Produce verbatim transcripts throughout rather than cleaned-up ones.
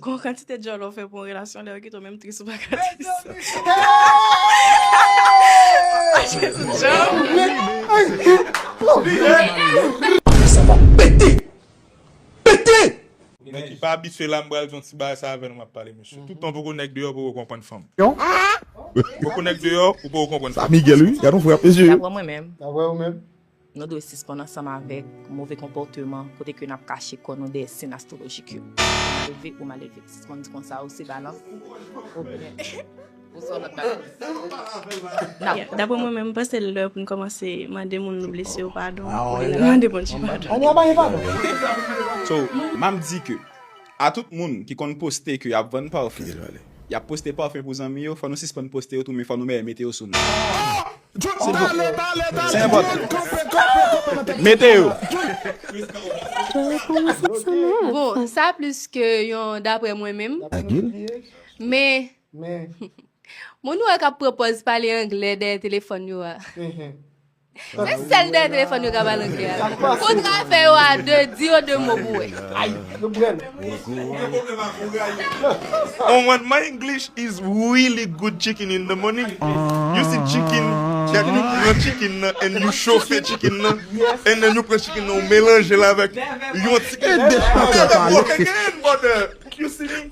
Gon kantite djòlè w fè pou yon relasyon, lè yo kite w menm tris ou pa ka tris. Paske sou djòl. Sa va pete! Pete! Nèg ki pa abitye la, m pral di yon ti bagay sa avè nou m ap pale, mesye. Toutan poko nèg deyò, poko konprann fanm. Poko nèg deyò, ou poko konprann fanm. Sa Miguel, wi. Gad yon frè ap mesye. Daprè mwen menm, Daprè ou menm? Nou dwe sispann ansanm avèk move konpòteman kote ke n ap kache kò nou dèyè siy astwolojik yo. Malelve ou malelve. Sispann di konsa ou se balans. Oubyen ou se yon lòt bagay. N ap Yeah, daprè mwen menm, m panse l lè pou n kòmanse mande moun nou blese yo padon. Ah, olè. Mande Bondye padon. Ane a pa gen padon. So, m ap di ke a tout moun ki konn poste ke y ap vann pafen, y ap poste pafen pou zanmi yo, fò nou sispann poste yo tou, men fò nou mete yo sou nou. Se enpòtan. Mete yo. Bon, sa plis ke yon daprè mwen menm. Men, moun ou wè k ap pran pòz pale anglè dèyè telefòn yo a. Se sèl dèyè telefòn yo ka pale anglè a. Kontra fè yo a de, di yo de mo pou wè. Ay, yo pran. On one, my English is really good chicken in the morning. You see chicken, that you pran chicken nan and you chauffe chicken nan, and then you pran chicken nan, ou melanje l avèk yon ti. Again, brother. You see me?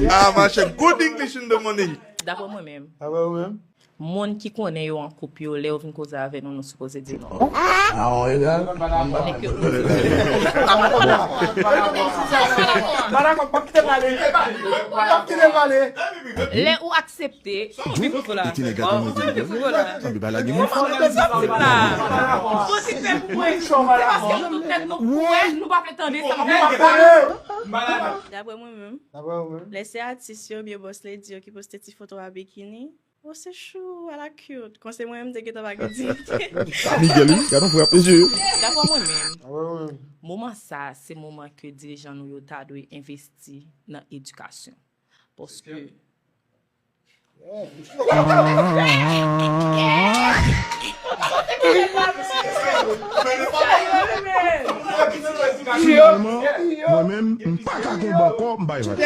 Ah, my chef, good English in the morning. Daprè mwen menm. Daprè ou menm? Moun ki konnen yo an koup yo, lè yo vin koze avè nou, nou sipoze di non. Ah, on egal. Nèg yo. Lè ou aksepte, Iti nèg la te mwen di. Sanble ba lage mwen. Bon, ti fè pou mwen. Se paske nou tèt nou kouwè, nou pa vle tande sa. Daprè mwen menm, lè se atis yo, byen bòs lady yo ki poste ti foto a bikini, oh, se chou, ala cute. Konse mwen, m te gentan pa gen diyite. Miguel, wi, gad yon frè ap mesye. Daprè mwen menm, moman sa, se moman ke dirijan nou yo ta dwe envesti nan edikasyon. Paske Finalman, mwen menm, m pa ka konba ankò, m bay vag.